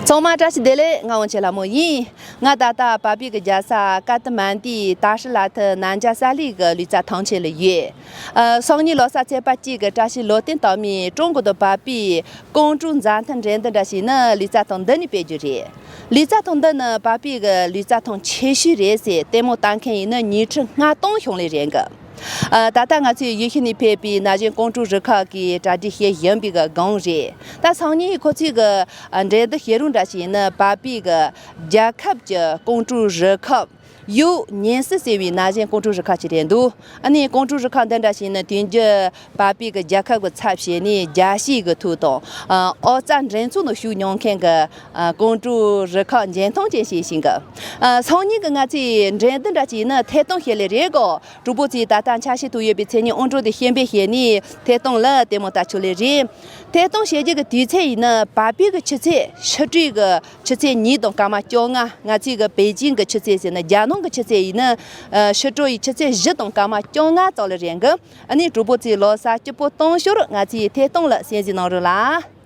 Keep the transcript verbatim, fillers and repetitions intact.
ཚང་མ་བཀྲ་ཤིས་བདེ་ལེགས། ང་དབང་ཆེན་ལྷ་མོ་ཡིན། ང་ད་ལྟ་བ་པི་གི་རྒྱལ་ས་ཀ་ཏི་མན་ཏི་ཏཱ་ཧྲི་ལ་ཐི་ནན་ཇ་ས་ལི་གི་ལུས་རྩལ་ཐང་ཆེན་ལ་ཡོད། ཨ། སང་ཉིན་ལོ་གསར་ཚེས་པ་གཅིག་གི་བཀྲ་ཤིས་ལོ་རྟིང་སྟབས་མའི་ཀྲུང་གོ་དང་བ་པིའི་ཀོང་ཀྲུའུ་མཛའ་མཐུན་འགྲན་བསྡུར་འདྲ་ཞིག་ནི་ལུས་རྩལ་ཐང་འདི་ནས་སྤེལ་རྒྱུ་རེད། ལུས་རྩལ་ཐང་འདི་ནི་བ་པི་གི་ལུས་རྩལ་ཐང་ཆེ་ཤོས་རེད་ཟེར་ལྟད་མོ་ལྟ་མཁན་ཡིན་ན་ཉིས་ཁྲི་ལྔ་སྟོང་བྱུང་ལེ་རེད་གི། ཨ། ད་ལྟ་ང་ཚོས་ཡུལ་ཤུལ་ནས་ཕེབས་པའི་ན་གཞོན་ཀོང་ཀྲུའུ་རུ་ཁག་གིས་གྲ་སྒྲིག་བྱེད་བཞིན་པའི་གི་སྒང་རེད། ད་སང་ཉིན་ཁོ་ཚོས་གི་ཨ་འགྲན་བསྡུར་བྱེད་རུང་འདྲ་ཞིག་ཡིན་ན་བ་པི་གི་རྒྱལ་ཁབ་ཀྱི་ཀོང་ཀྲུའུ་རུ་ཁག་ཡུའུ་ཉེན་སྲིད་ཟེར་བའི་ན་གཞོན་ཀོང་ཀྲུའུ་རུ་ཁག་ཅིག་རེད་འདུག་ཨ་ནི་ཀོང་ཀྲུའུ་རུ་ཁག་འདི་འདྲ་ཞིག་ཡིན་ན་དེང་རྒྱུ་བ་པི་གི་རྒྱལ་ཁབ་ཀྱི་ཚབ་བྱས་ནས་རྒྱལ་སྤྱིའི་གི་ཐོག་དང་ཨ་ཨོ་རྩལ་འགྲན་ཚོགས་ནང་ཞུགས་མྱོང་མཁན་གི་ཨ་ཀོང་ཀྲུའུ་རུ་ཁག་འཇོན་ཐང་ཅན་ཞིག་ཡིན་གི། ཨ་སང་ཉིན་གི་ང་ཚོའི་འགྲན་བསྡུར་འདྲ་ཅིག་ཡིན་ན་ཐད་གཏོང་བྱེད་ལེ་རེད་གོ། གྲོགས་པོ་ཚོས་ད་ལྟ་འཆར་གཞི་ཐོག་ཡོད་པའི་མཚན་ཉིད་ཨང་གྲངས་དེ་ཤེས་འབེབས་བྱས་ནས་ཐད་གཏོང་ལ་ལྟད་མོ་ལྟ་ཆོག་ལེ་རེད། ཐད་གཏོང་བྱེད་རྒྱུ་གི་དུས་ཚོད་ཡིན་ན་བ་པི་གི་ཆུ་ཚོད་ཕྱི་དྲོའི་གི་ཆུ་ཚོད་གཉིས་དང་སྐར་མ་བཅོ་ལྔ། ང་ཚོའི་གི་པེ་ཅིང་གི་ཆུ་ཚོད་ཟེར་ན་རྒྱ་ནང་གི་ཆུ་ཚོད་ཡིན་ན་ཨ་ཕྱི་དྲོ་ཡི་ཆུ་ཚོད་བཞི་དང་སྐར་མ་བཅོ་ལྔ་ཙམ་ལེ་རེད་གི། ཨ་ནི་གྲོགས་པོ་ཚོས་ལོ་གསར་སྐྱིད་པོ་གཏོང་ཞོར་ང་ཚོའི་ཐད་གཏོང་ལ་གསན་གཟིགས་གནང་རོགས་ལ།